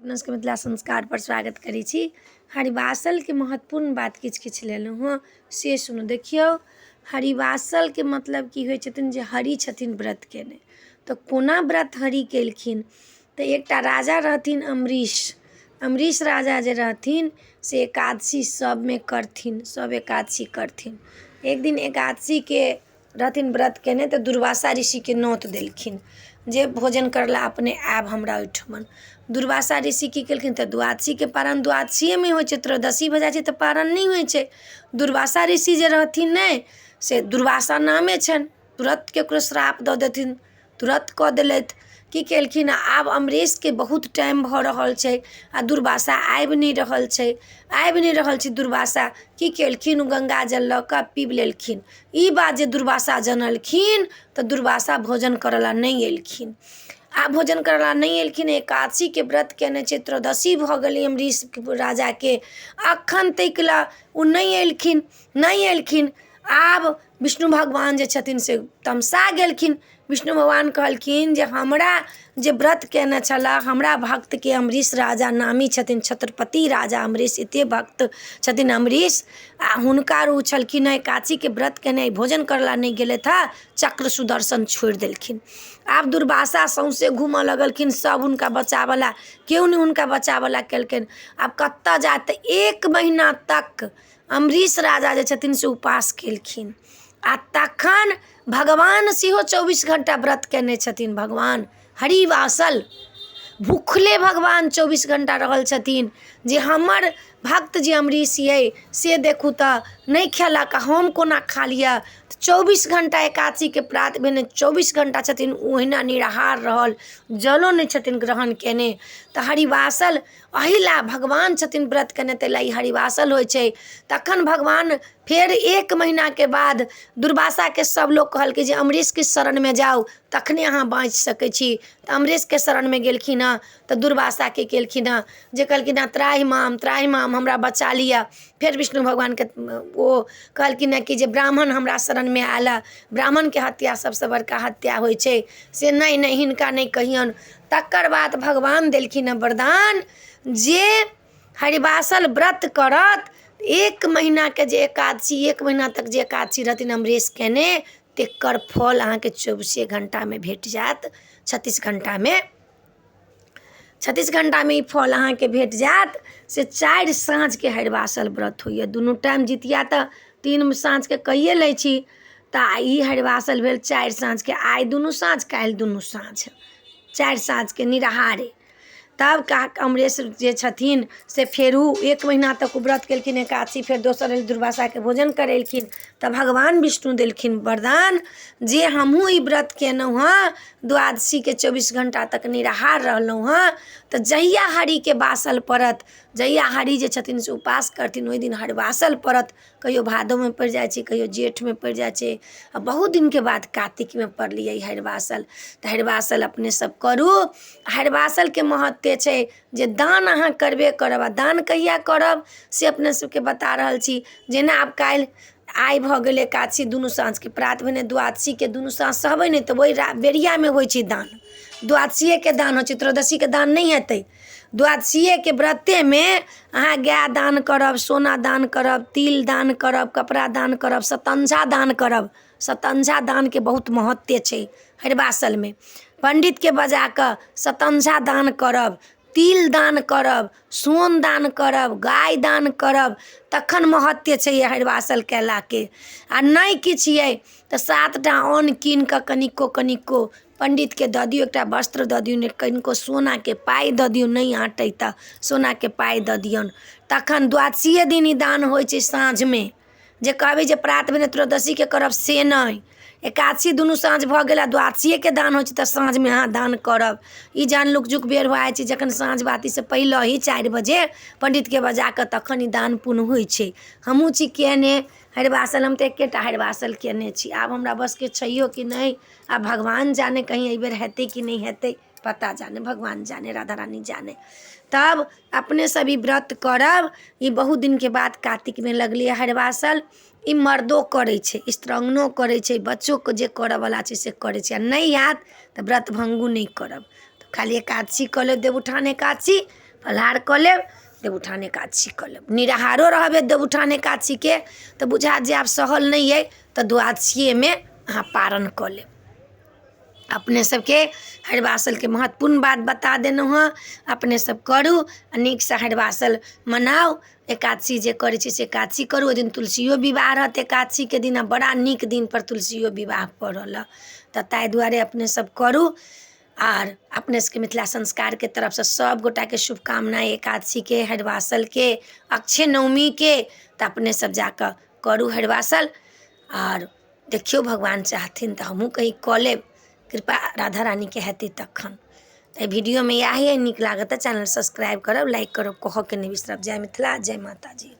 अपना सबके मिथिला संस्कारपर स्वागत करै छी। हरिवासलके महत्वपूर्ण बात किछु किछु लेलहुँ हँ से सुनू। देखियौ, हरिवासलके मतलब की होइ छथिन जे हरि छथिन व्रत केने, तऽ कोना व्रत हरि केलखिन? तऽ एकटा राजा रहथिन अम्बरीश। अम्बरीश राजा जे रहथिन से एकादशी सबमे करथिन, सब एकादशी करथिन। एक दिन एकादशीके रहथिन व्रत केने तऽ दुर्वासा ऋषिके नोत देलखिन जे भोजन करला अपने आयब हमरा ओहिठमन। दुर्वासा ऋषि की केलखिन तऽ द्वादशीके पारण द्वादशीएमे होइ छै, त्रयोदशी भऽ जाइ छै तऽ पारण नहि होइ छै। दुर्वासा ऋषि जे रहथिन ने से दुर्वासा नामे छनि, तुरन्त ककरो श्राप दऽ देथिन, तुरन्त कऽ देलथि। की केलखिन, आब अम्बरीशके बहुत टाइम भऽ रहल छै आ दुर्वासा आबि नहि रहल छै, आबि नहि रहल छै दुर्वासा। की केलखिन, ओ गङ्गाजल लऽ कऽ पीब लेलखिन। ई बात जे दुर्वासा जनलखिन तऽ दुर्वासा भोजन करऽ लए नहि एलखिन। आ भोजन करऽ लए नहि एलखिन, एकादशीके व्रत केने छै, त्रयोदशी भऽ गेलै अम्बरीश राजाके, अखन तक लए ओ नहि एलखिन, नहि एलखिन। आब विष्णु भगवान जे छथिन से तमसा गेलखिन। विष्णु भगवान कहलखिन जे हमरा जे व्रत केने छलए, हमरा भक्तके अम्बरीश राजा नामी छथिन, छत्रपति राजा अम्बरीश, एते भक्त छथिन अम्बरीश, आ हुनकर ओ छलखिन हेँ एकादशीके व्रत केने भोजन करऽ लए नहि गेलथि हँ। चक्र सुदर्शन छोड़ि देलखिन। आब दुर्वासा सौँसे घूमऽ लगलखिन, सब हुनका बचाबऽ लए, केओ नहि हुनका बचाबऽ लए केलकनि। आब कतऽ जायत? तऽ एक महीना तक अम्बरीश राजा जे छथिन से उपास केलखिन। आ तखन भगवान सेहो 24 घण्टा व्रत केने छथिन। भगवान हरिवासल भुखले भगवान 24 घण्टा रहल छथिन जे हमर भक्त जे अम्बरीश अइ से देखू तऽ नहि खेलक, हम कोना खा लिअ। 24 घण्टा एकादशीके प्रात भेने 24 घण्टा छथिन ओहिना निराहार रहल, जलो नहि छथिन ग्रहण केने। तऽ हरिवासल एहि लए भगवान छथिन व्रत केने, ताहि लए ई हरिवासल होइ छै। तखन भगवान फेर एक महीनाके बाद दुर्वासाके सब लोक कहलकै जे अम्बरीशके शरणमे जाउ तखने अहाँ बाँचि सकै छी। तऽ अम्बरीशके शरणमे गेलखिन हँ तऽ दुर्वासा की केलखिन हँ जे कहलखिन हँ त्राहि माम त्राहि माम, हमरा बचा लिअ। फेर विष्णु भगवानके ओ कहलखिन हँ कि जे ब्राह्मण हमरा शरणमे आयल हँ, ब्राह्मणके हत्या सबसँ बड़का हत्या होइ छै, से नहि नहि हिनका नहि कहियौन। तकर बाद भगवान देलखिन हँ वरदान जे हरिवासल व्रत करत एक महीनाके, जे एकादशी एक महीना तक जे एकादशी रहथिन अम्बरीश केने, तकर फल अहाँके चौबीसे घण्टामे भेट जायत। 36 घण्टामे, 36 घण्टामे ई फल अहाँके भेट जायत। से 4 साँझके हरिवासल व्रत होइए, दुनू टाइम जितिया तऽ 3 साँझके कैये लै छी, तऽ ई हरिवासल भेल 4 साँझके, आइ दुनू साँझ काल्हि दुनू साँझ, 4 साँझके निराहारे। तब अम्बरीश जे छथिन से फेर ओ एक महीना तक ओ व्रत केलखिन एकादशी, फेर दोसर दुर्वासाके भोजन करेलखिन। तऽ भगवान विष्णु देलखिन वरदान जे हमहूँ ई व्रत केलहुँ हँ, द्वादशीके 24 घण्टा तक निराहार रहलहुँ हँ, तऽ जहिया हरिके बासल पड़त, जहिया हरि जे छथिन से उपास करथिन, ओहि दिन हरिवासल पड़त। कहियो भादोमे पड़ि जाइ छै, कहियो जेठमे पड़ि जाइ छै, आ बहुत दिनके बाद कातिकमे पड़लियै हरिवासल। तऽ हरिवासल अपने सब करू। हरिवासलके महत्व छै जे दान अहाँ करबे करब। आ दान कहिया करब से अपने सबके बता रहल छी। जेना आब काल्हि आइ भऽ गेल एकादशी, दुनू साँझके प्रात भेने द्वादशीके दुनू साँझ सहबै नहि तऽ ओहि बेरियामे होइ छै दान, द्वादशीएके दान होइ छै, त्रयोदशीके दान नहि हेतै। द्वादशीएके व्रतेमे अहाँ गाय दान करब, सोना दान करब, तिल दान करब, कपड़ा दान करब, सतञ्झा दान करब। सतञ्झा दानके बहुत महत्व छै हरिवासलमे। पण्डितके बजा कऽ सतञ्झा दान करब, तिल दान करब, सोन दान करब, गाय दान करब, तखन महत्व छै हरिवासल कयलाके। आ नहि किछु अइ तऽ 7टा अन्न कीन कऽ कनिको कनिको पण्डितके दऽ दियौ, एकटा वस्त्र दऽ दियौ, कनिको सोनाके पाइ दऽ दियौ, नहि आँटै तऽ सोनाके पाइ दऽ दियौन। तखन द्वादशीए दिन ई दान होइ छै साँझमे। जे कहबै जे प्रात भेने त्रयोदशीके करब से नहि, एकादशी दुनू साँझ भऽ गेल आ द्वादशीएके दान होइ छै तऽ साँझमे अहाँ दान करब। ई जहन लुकझुक बेर भऽ जाइ छै, जखन साँझ बातीसँ पहिले ही 4 बजे पण्डितके बजा कऽ तखन ई दान पुण्य होइ छै। हमहूँ छी केने हरिवासल, हम तऽ एकेटा हरिवासल केने छी। आब हमरा बसके छैहो कि नहि आब भगवान जाने, कहीं एहिबेर हेतै कि नहि हेतै पता जाने, भगवान जाने, राधा रानी जाने। तब अपने सब ई व्रत करब। ई बहुत दिनके बाद कातिकमे लगलै हरिवासल। ई मर्दो करै छै, स्त्रंगनो करै छै, बच्चोके जे करऽवला छै से करै छै। आ नहि हैत तऽ व्रत भङ्गो नहि करब, तऽ खाली एकादशी कऽ लेब, देवउठान एकादशी, फलाहार कऽ लेब, देवउठान एकादशी कऽ लेब। निराहारो रहबै देवउठान एकादशीके तऽ बुझायत जे आब सहल नहि अइ, तऽ द्वादशिएमे अहाँ पारन कऽ लेब। अपने सबके हरिवासलके महत्वपूर्ण बात बता देलहुँ हँ। अपने सब करू आओर नीकसँ हरिवासल मनाउ। एकादशी जे करै छी से एकादशी करू। ओहि दिन तुलसिओ विवाह रहत एकादशीके दिन, आओर बड़ा नीक दिनपर तुलसिओ विवाह पड़ल हँ, तऽ ताहि दुआरे अपने सब करू। आर अपने सबके मिथिला संस्कारके तरफसँ सब गोटाके शुभकामना एकादशीके, हरिवासलके, अक्षय नवमीके। तऽ अपने सब जाकऽ करू हरिवासल। आर देखियौ, भगवान चाहथिन तऽ हमहूँ कहीँ कऽ लेब, कृपा राधा रानीके हेतै तखन। तऽ एहि वीडियोमे इएह अइ। नीक लागत तऽ चैनल सब्सक्राइब करब, लाइक करब, कहऽके नहि बिसरब। जय मिथिला, जय माताजी।